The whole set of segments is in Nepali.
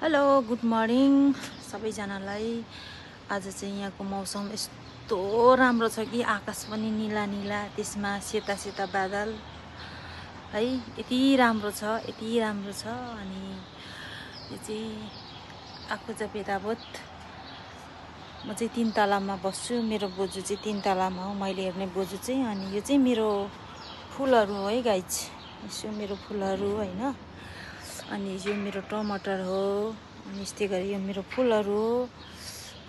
हेलो गुड मर्निङ सबैजनालाई। आज चाहिँ यहाँको मौसम यस्तो राम्रो छ कि आकाश पनि नीला नीला, त्यसमा सेता सेता बादल है। यति राम्रो छ, यति राम्रो छ। अनि यो चाहिँ आएको छ बेताबोत। म चाहिँ 3 तलामा बस्छु, मेरो बोजू चाहिँ 3 तलामा हो, मैले हेर्ने बोजू चाहिँ। अनि यो चाहिँ मेरो फुलहरू हो है गाइज, यसो मेरो फुलहरू होइन। अनि यो मेरो टमाटर हो, अनि यस्तै गरी यो मेरो फुलहरू हो।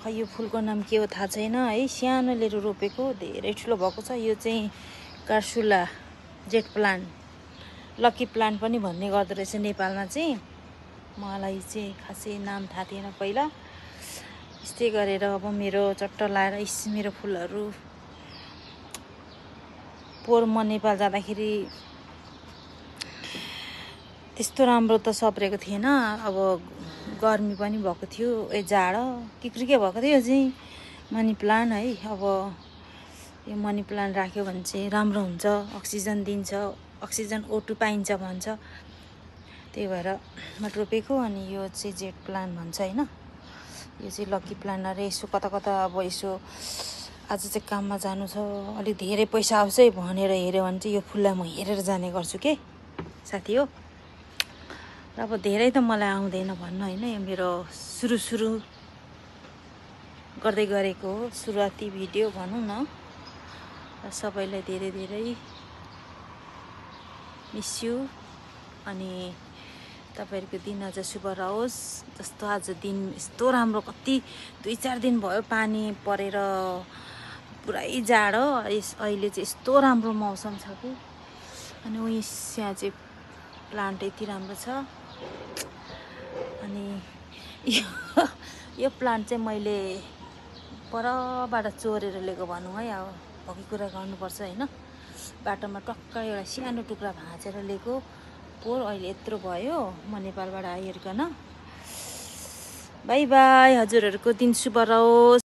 खै यो फुलको नाम के हो थाहा छैन है, सानोले रोपेको धेरै ठुलो भएको छ। यो चाहिँ कार्सुला जेट प्लान्ट, लकी प्लान्ट पनि भन्ने गर्दो रहेछ नेपालमा चाहिँ। मलाई चाहिँ खासै नाम थाहा थिएन पहिला। यस्तै गरेर अब मेरो चट्ट लाएर मेरो फुलहरू पोहोर म नेपाल जाँदाखेरि त्यस्तो राम्रो त सप्रेको थिएन। अब गर्मी पनि भएको थियो, जाडो के भएको थियो। यो चाहिँ मनी प्लान्ट है। अब यो मनी प्लान्ट राख्यो भने चाहिँ राम्रो हुन्छ, अक्सिजन दिन्छ, अक्सिजन O2 पाइन्छ भन्छ। त्यही भएर म रोपेको। अनि यो चाहिँ जेट प्लान्ट भन्छ होइन। यो चाहिँ लकी प्लान्ट अरे। यसो कता कता अब यसो आज चाहिँ काममा जानु छ, अलिक धेरै पैसा आउँछ है भनेर हेऱ्यो भने चाहिँ यो फुललाई म हेरेर जाने गर्छु के साथी हो। र अब धेरै त मलाई आउँदैन भन्न होइन, यो मेरो सुरु गर्दै गरेको हो, सुरुवाती भिडियो भनौँ न। र सबैलाई धेरै धेरै मिस यू। अनि तपाईँहरूको दिन आज शुभ रहोस्। जस्तो आज दिन यस्तो राम्रो, कति 2-4 दिन भयो पानी परेर पुरै जाडो, अहिले चाहिँ यस्तो राम्रो मौसम छ कि। अनि यहाँ चाहिँ प्लान्ट यति राम्रो छ। अनि यो प्लान्ट चाहिँ मैले परबाट चोरेर लिएको भनौँ है। अब भएकै कुरा गर्नुपर्छ होइन। बाटोमा टक्क एउटा सानो टुक्रा भाँचेर लिएको, पोहोर अहिले यत्रो भयो म नेपालबाट आइहेरिकन। बाई बाई, हजुरहरूको दिन शुभ रहोस्।